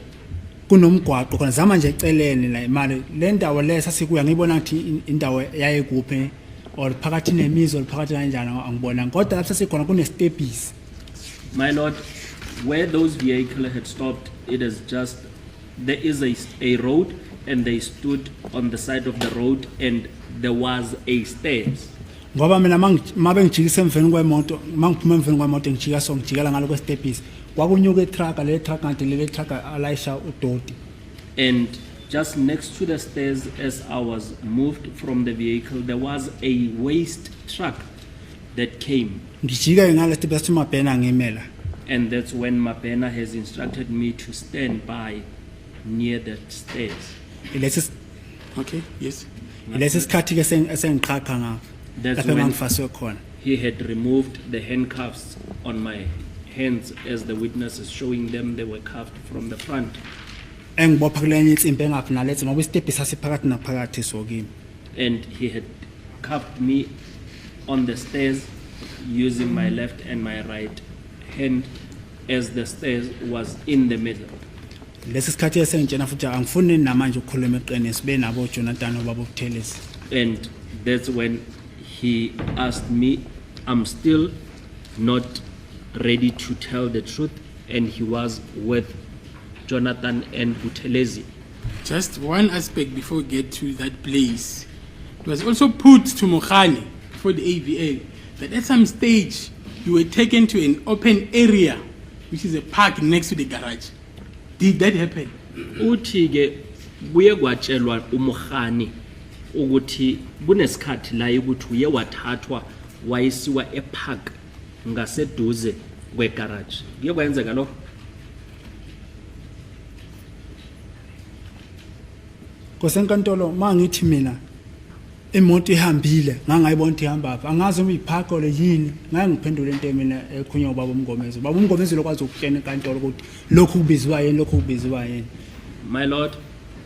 kunomgwaqo khona, zama nje eceleni la imali le ndawo le sasikuya. Ngibona ngathi indawo yayikuphi or phakathi nemizi or phakathi kanjani, angibona, kodwa lapho sasikhona kunestebhisi. My lord, where those vehicle had stopped, it is just there is a road, and they stood on the side of the road, and there was a stairs. Ngoba mina mabe ngijikisa emveni kwemoto, mangiphuma emveni kwemoto ngijika, so ngijikela ngalo kwestebhisi, kwakunyuka i-truck, le truck ngathi lele truck alayisha udoti. And just next to the stairs, as I was moved from the vehicle, there was a waste truck that came. Ngijike ngale stebhisi, athi uMabhena ngimela. And that's when Mabena has instructed me to stand by near the stairs. Lesi Okay, yes. lesi sikhathi ke esengiqhaqha ngapha That's lapho when engangifaswe khona. He had removed the handcuffs on my hands as the witness is showing them they were cuffed from the front. Engibopha kulenye insimbi engaphi nalethi ngoba isitebhi sasiphakathi naphakathi so kimi. And he had cuffed me on the stairs using my left and my right hand as the stairs was in the middle. Lesi sikhathi esengitshena futhi angifuni namanje ukukhuluma iqiniso benabo Jonathan obaba uButhelezi. And that's when he asked me, I'm still not ready to tell the truth. And he was with Jonathan and Buthelezi. Just one aspect before we get to that place. It was also put to Mokhane for the AVL that at some stage you were taken to an open area, which is a park next to the garage. Did that happen? Uthi ke kuye kwatshelwa uMohani ukuthi kunesikhathi la ukuthi uye wathathwa wayisiwa epark ngaseduze kwegarage. Kuye kwenzeka lokho? Nkosenkantolo, mangithi mina imoto ihambile ngangayibona ukuthi ihamba phi, angazi uma ipark or yini, ngeke ngiphendule into mina ekhulunywa ubaba uMngomezulu. Ubaba uMngomezulu okwazi ukutshena enkantolo ukuthi lokhu kubiziwa yini, lokhu kubiziwa yini. My lord,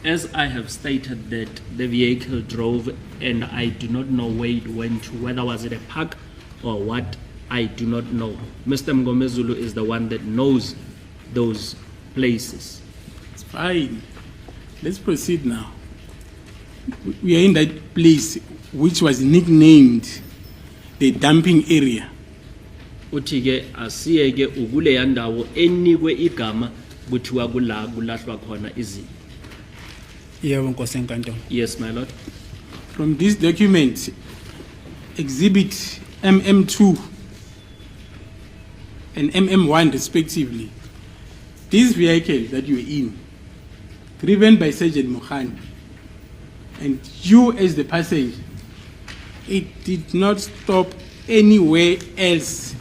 as I have stated that the vehicle drove and I do not know where it went to, whether was it a park or what, I do not know. Mr. Mngomezulu is the one that knows those places. It's fine. Let's proceed now. We are in that place which was nicknamed the dumping area. Uthi ke asiyeke ukuleya ndawo enikwe igama kuthiwa kula kulahlwa khona izinto. Yebo, nkosi enkantolo. Yes, my lord. From this document, Exhibit MM2 and MM1 respectively, this vehicle that you are in, driven by Sergeant Mohan, and you as the passenger, it did not stop anywhere else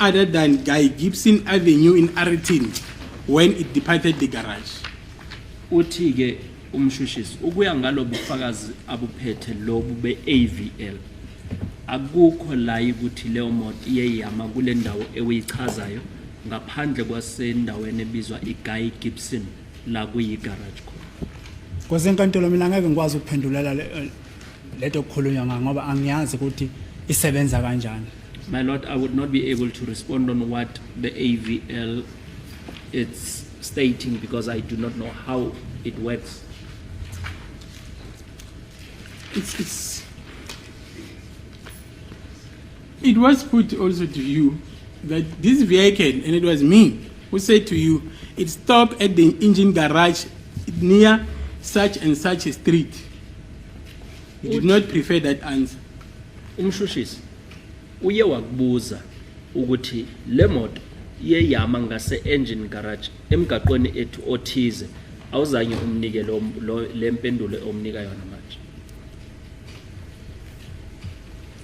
other than Guy Gibson Avenue in Aretin when it departed the garage. Uthi ke umshushisi ukuya ngalobu bufakazi abuphethe lobu be-AVL akukho la ukuthi leyo moto iye yama kule ndawo ewuyichazayo ngaphandle kwasendaweni ebizwa iGuy Gibson la kuyi-garage khona. Nkosi enkantolo, mina ngeke ngikwazi ukuphendulela lento okukhulunywa ngayo ngoba angiyazi ukuthi isebenza kanjani. My lord, I would not be able to respond on what the AVL is stating because I do not know how it works. It was put also to you that this vehicle, and it was me who said to you, it stopped at the engine garage near such and such a street. You did not prefer that answer. Umshushisi uye wakubuza ukuthi le moto iye yama ngase engine garage emgaqweni ethu othize, awuzange umnike lo le mpendulo omnika yona manje.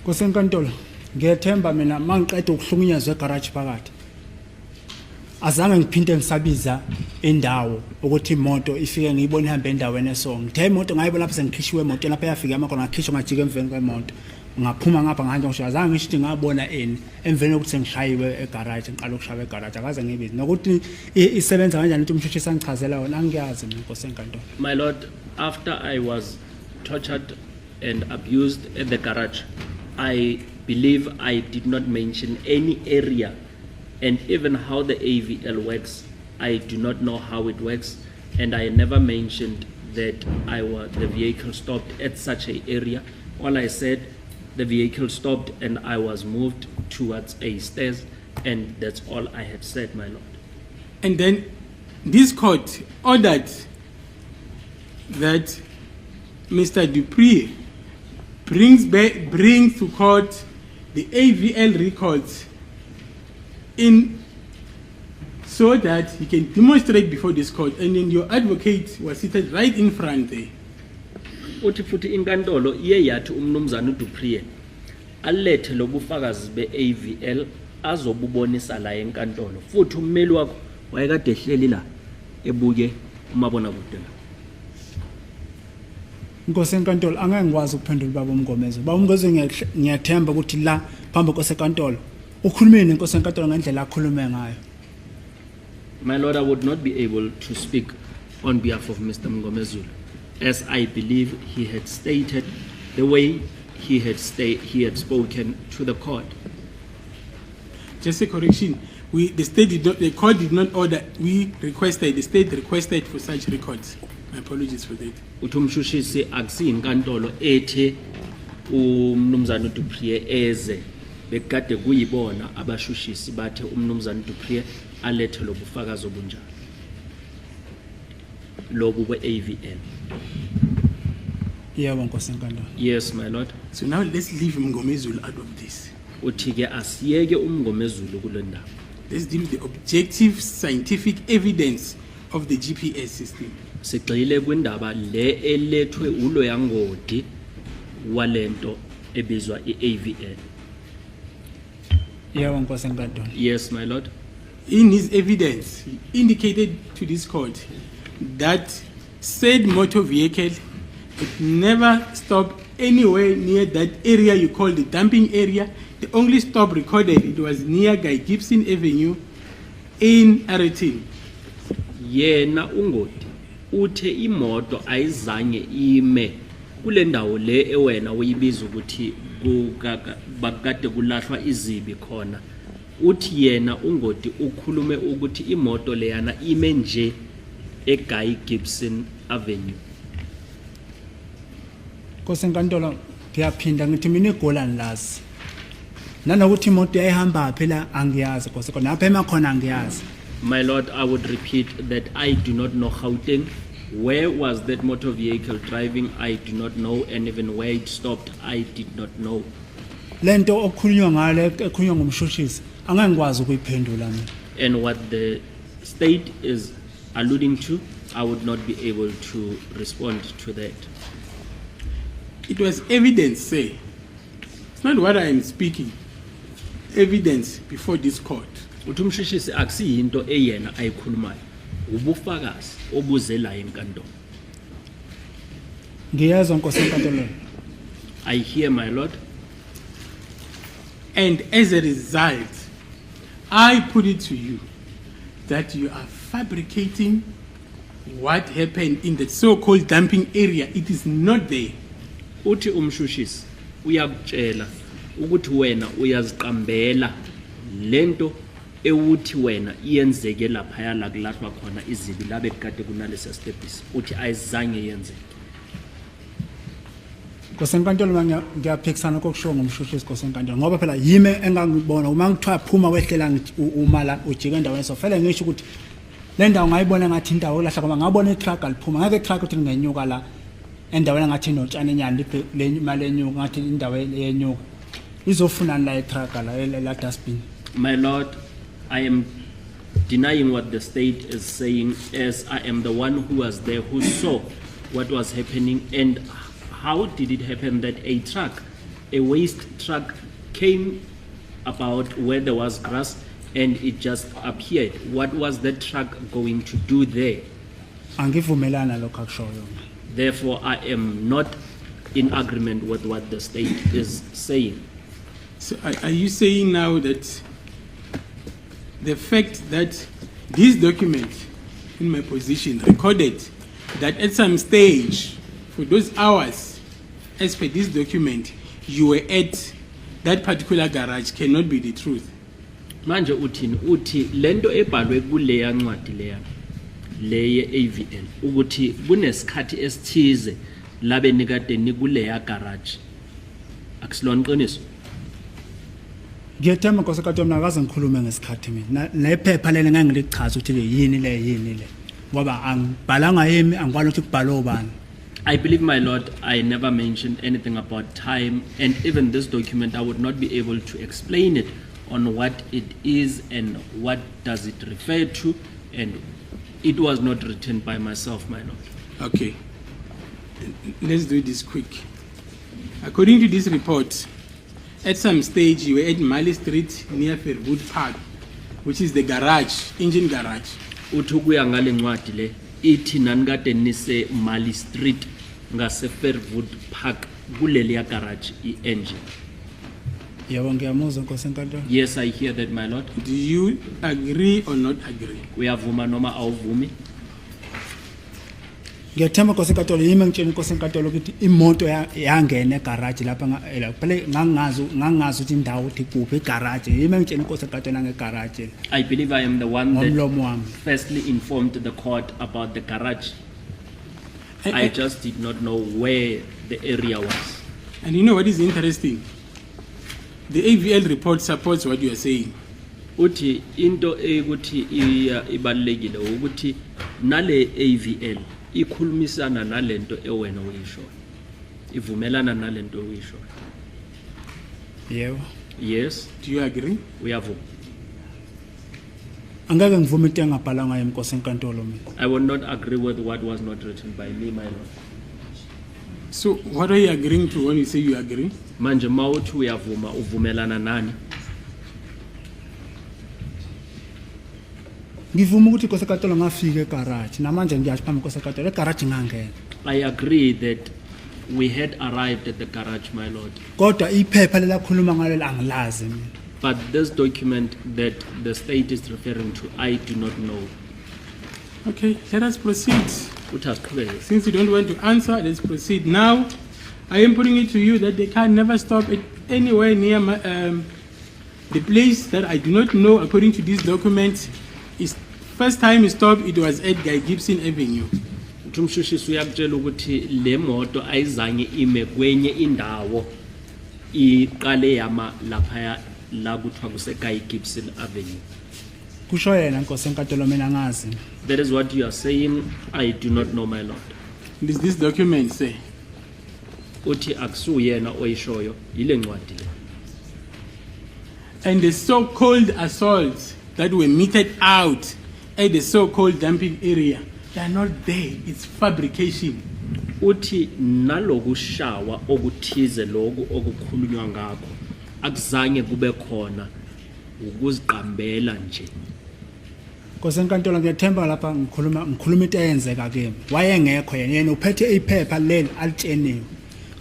Nkosi enkantolo, ngiyethemba mina mangiqeda ukuhlukunyezwa egarage phakathi azange ngiphinde ngisabiza indawo ukuthi imoto ifike ngiyibone ihambe endaweni eso. Ngithe imoto ngayibona lapho sengikhishiwe emotweni lapho eyafika yama khona, ngakhishwa ngajika emveni kwemoto ngaphuma ngapha ngahamba ngisho azange ngisho ukuthi ngabona ini emveni kokuthi sengishayiwe egaraji, ngiqala ukushaywa egaraji akaze ngibize nokuthi isebenza kanjani ukuthi umshushisi angichazela yona angiyazi mina, nkosi enkantolo. My lord, after I was tortured and abused at the garage, I believe I did not mention any area, and even how the AVL works, I do not know how it works, and I never mentioned that I was, the vehicle stopped at such a area. All I said, the vehicle stopped and I was moved towards a stairs, and that's all I had said, my lord. And then this court ordered that Mr. Dupree brings to court the AVL records in so that he can demonstrate before this court. And then your advocate was seated right in front there. Uthi futhi inkantolo iye yathi umnumzana uDupree alethe lobufakazi be-AVL azobubonisa la enkantolo futhi ummeli wakho wayekade ehleli la ebuke umabonakude la. Nkosi enkantolo, angeke ngikwazi ukuphendula ubaba uMngomezulu. Baba uMngomezulu, ngiyathemba ukuthi la phambi kwenkosi enkantolo ukhulumile nenkosi enkantolo ngendlela akhulume ngayo. My Lord, I would not be able to speak on behalf of Mr. Mngomezulu, as I believe he had stated the way he had spoken to the court. Just a correction. The state did not, the court did not order, we requested, the state requested for such records. My apologies for that. Uthi umshushisi akusiyinkantolo ethe umnumzana uDu Preez eze, bekade kuyibona abashushisi bathe umnumzana uDu Preez alethe lobufakazi obunjalo lobu be-AVL. Yebo, nkosi enkantolo. Yes, my lord. So now let's leave Mngomezulu out of this. Uthi ke asiyeke uMngomezulu kule ndaba. Let's deal with the objective scientific evidence of the GPS system. Sigxile kwindaba le elethwe uloyangodi walento ebizwa i-AVL. Yebo, nkosi enkantolo. Yes, my lord. In his evidence, he indicated to this court that said motor vehicle it never stopped anywhere near that area you call the dumping area. The only stop recorded, it was near Guy Gibson Avenue in Aeroton. Yena ungoti uthe imoto ayizange ime kule ndawo le ewena uyibiza ukuthi bakade kulahlwa izibi khona. Uthi yena ungoti ukhulume ukuthi imoto leyana ime nje eGuy Gibson Avenue. Nkosi enkantolo, ngiyaphinda ngithi mina iGoli angilazi, nanokuthi imoto yayihamba phi la angiyazi, nkosi enkantolo, lapha ema khona angiyazi. My lord, I would repeat that I do not know Gauteng. Where was that motor vehicle driving? I do not know, and even where it stopped, I did not know. Lento okukhulunywa ngale ekhulunywa ngumshushisi angeke ngikwazi ukuyiphendula mina. And what the state is alluding to, I would not be able to respond to that. It was evidence, say. It's not what I am speaking. Evidence before this court. Uthi umshushisi akusiyinto eyena ayikhulumayo, ubufakazi obuzelayo enkantolo. Ngiyezwa, nkosi enkantolo. I hear, my lord. And as a result, I put it to you that you are fabricating what happened in the so-called dumping area. It is not there. Uthi umshushisi uyakutshela ukuthi wena uyaziqambela lento ewuthi wena iyenzeke laphaya la kulahlwa khona izibi la bekade kunalesa stebhisi, uthi ayizange yenzeke. Nkosi enkantolo, mina ngiyaphikisana kokushiwo ngumshushisi, nkosi enkantolo, ngoba phela yimi engangibona uma ngithiwa phuma wehlela uma la ujike endaweni, so vele ngisho ukuthi le ndawo ngayibona ngathi indawo yokulahla ngoba ngabona i-truck liphuma. Ngeke i-truck ukuthi lingenyuka la endaweni engathi inotshani enyana imali enyuka ngathi indawo yenyuka izofunani la i-truck la dustbin. My lord, I am denying what the state is saying, as I am the one who was there, who saw what was happening. And how did it happen that a truck, a waste truck, came about where there was grass and it just appeared? What was that truck going to do there? Angivumelana lokho akushoyo mina. Therefore, I am not in agreement with what the state is saying. So are you saying now that the fact that this document in my position recorded that at some stage, for those hours, as per this document, you were at that particular garage cannot be the truth? Manje uthini? Uthi lento ebhalwe kuleya ncwadi leya leye AVL ukuthi kunesikhathi esithize labe nikade nikuleya garage akusilona iqiniso? Ngiyethemba, nkosi enkantolo, mina akaze ngikhulume ngesikhathi mina. Nephepha leli ngeke ngilichaze ukuthi le yini, le yini le, ngoba angibhalanga yimi, angikwazi ukuthi kubhalwe ubani. I believe, my lord, I never mentioned anything about time, and even this document, I would not be able to explain it on what it is and what does it refer to, and it was not written by myself, my lord. Okay. Let's do this quick. According to this report, at some stage you were at Mali Street near Fairwood Park, which is the garage, engine garage. Uthi ukuya ngale ncwadi le ithi nanikade nise Mali Street. ngase Fairwood Park kuleliya garage i-engine. Yebo, ngiyamuzwa, Nkosi enkantolo. Yes, I hear that, my lord. Do you agree or not agree? Uyavuma noma awuvumi? Ngiyathemba, Nkosi enkantolo, yimi engitshela inkosi enkantolo ukuthi imoto yangena egaraji lapha phela ngangingazi ukuthi indawo ukuthi kuphi igaraji. Yimi engitshela inkosi enkantolo nangegaraji. I believe I am the one that Ngomlomo wami. Firstly informed the court about the garage. I just did not know where the area was. And you know what is interesting? The AVL report supports what you are saying. Uthi into eyikuthi ibalulekile ukuthi nale AVL ikhulumisana nalento ewena uyishoyo. Ivumelana nalento oyishoyo. Yebo. Yes, Do you agree? Uyavuma. Angeke ngivume into engabhalwanga ngayo, Nkosi enkantolo, mina. I will not agree with what was not written by me, my lord. So what are you agreeing to when you say you agree? Manje mawuthi uyavuma uvumelana nani? Ngivuma ukuthi, Nkosi enkantolo, ngafika egaraji. Namanje ngiyasho phambi Nkosi enkantolo, egaraji ngangena. I agree that we had arrived at the garage, my lord. Kodwa iphepha lelakhuluma ngalo angilazi mina. But this document that the state is referring to, I do not know. Okay, let us proceed. Uthi asiqhubeke. Since you don't want to answer, let's proceed. Now, I am putting it to you that they can never stop at anywhere near the place that I do not know, according to this document. Is first time it stopped, it was at Guy Gibson Avenue. Uthi umshushisi uyakutshela ukuthi le moto ayizange ime kwenye indawo, iqale yama laphaya la kuthiwa kuse-Guy Gibson Avenue. Kusho yena, Nkosi enkantolo, mina angazi. That is what you are saying. I do not know, my lord. It is this document, say. Uthi akusuyena oyishoyo, yile ncwadi le. And the so-called assaults that were meted out at the so-called dumping area, they are not there. It's fabrication. Uthi nalokushawa okuthize lokhu okukhulunywa ngakho akuzange kube khona, ukuziqambela nje. Nkosi enkantolo, ngiyathemba lapha ngikhuluma into eyenzeka kimi. Wayengekho yena, yena uphethe iphepha leli alitsheniwe.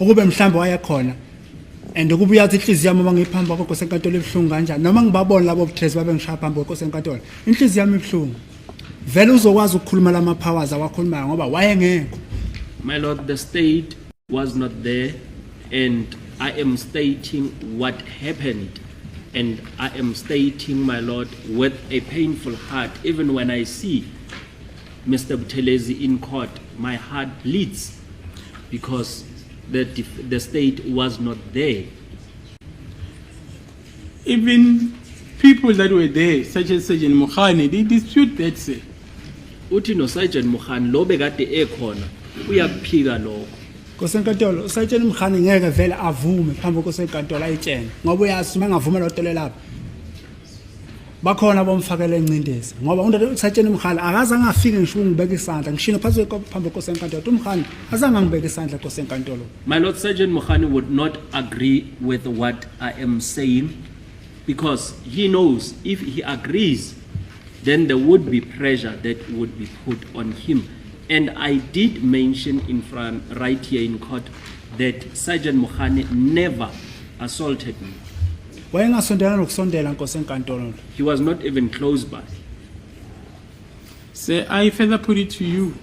Ukube mhlawumbe wayekhona and ukube uyathi inhliziyo yami uma ngiphambi kwakho, Nkosi enkantolo, ibuhlungu kanjani, noma ngibabona labo buTracy babengishaya phambi kwenkosi enkantolo, inhliziyo yami ibuhlungu. Vele uzokwazi ukukhuluma lama powers awakhulumayo ngoba wayengekho. My lord, the state was not there, and I am stating what happened. And I am stating, my lord, with a painful heart. Even when I see Mr. Buthelezi in court, my heart bleeds because the state was not there. Even people that were there, such as Sergeant Mohane, they dispute that, sir. Uthi no Sergeant Mohan lo bekade ekhona uyakuphika lokho. Nkosi enkantolo, uSergeant Mkhani ngeke vele avume phambi kwenkosi enkantolo ayitshene ngoba uyazi uma engavuma lo tole lapha bakhona bomfakela encindezi ngoba undoda uSergeant Mkhani akaze angafike ngisho ungibeka isandla ngishilo phansi phambi kwenkosi enkantolo ukuthi uMkhani azange angibeke isandla nkosi enkantolo. My Lord, Sergeant Mohani would not agree with what I am saying because he knows if he agrees, then there would be pressure that would be put on him. And I did mention in front, right here in court, that Sergeant Mohani never assaulted me. Wayengasondela nokusondela, nkosi enkantolo. He was not even close by. Sir, I further put it to you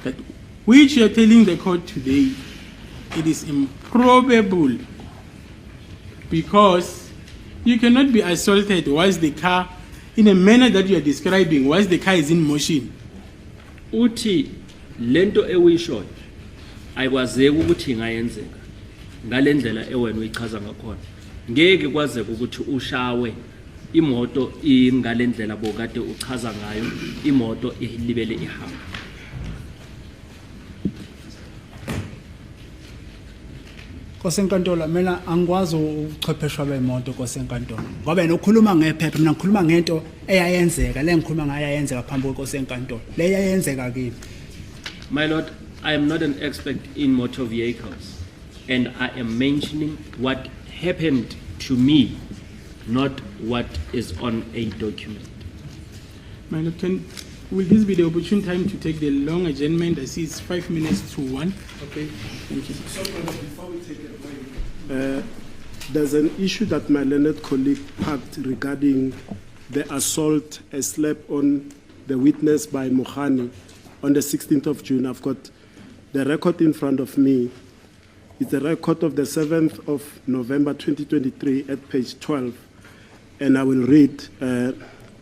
that which you are telling the court today, it is improbable because you cannot be assaulted whilst the car, in a manner that you are describing, whilst the car is in motion. Uthi lento ewuyishoyo ayikwazeki ukuthi ingayenzeka ngalendlela ewena uyichaza ngakhona. Ngeke kwazeke ukuthi ushawe imoto ingalendlela bokade uchaza ngayo, imoto ilibele ihamba. Nkosi enkantolo, mina angikwazi ubuchwepheshe bemoto, nkosi enkantolo, ngoba yena ukhuluma ngephepha, mina ngikhuluma ngento eyayenzeka. Le ngikhuluma ngayo yayenzeka phambi kwenkosi enkantolo, le yayenzeka kimi. My lord, I am not an expert in motor vehicles, and I am mentioning what happened to me, not what is on a document. My lord, can Will this be the opportune time to take the long adjournment? I see it's 1:55. Okay. Thank you. So, brother, before we take a break, there's an issue that my learned colleague parked regarding the assault, a slap on the witness by Mohani on the 16th of June. I've got the record in front of me. It's a record of the 7th of November 2023 at page 12. And I will read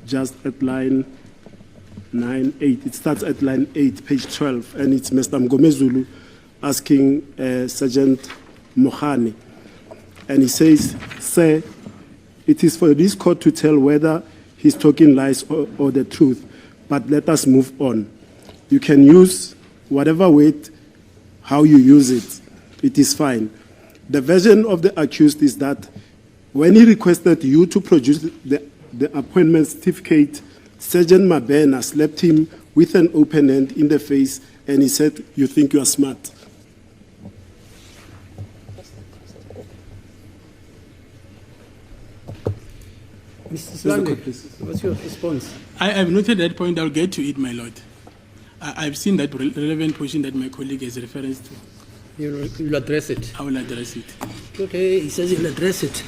just at line 9, 8. It starts at line 8, page 12, and it's Mr. Mgomezulu asking Sergeant Mohani. And he says, "Sir, it is for this court to tell whether he's talking lies or the truth, but let us move on. You can use whatever weight, how you use it, it is fine. The version of the accused is that when he requested you to produce the appointment certificate, Sergeant Mabena slapped him with an open hand in the face and he said, 'You think you are smart.'" Mr. Mr. Sibande, Court, please. what's your response? I have noted that point. I'll get to it, my lord. I've seen that relevant portion that my colleague has reference to. You'll address it. I will address it. Okay, he says he'll address it.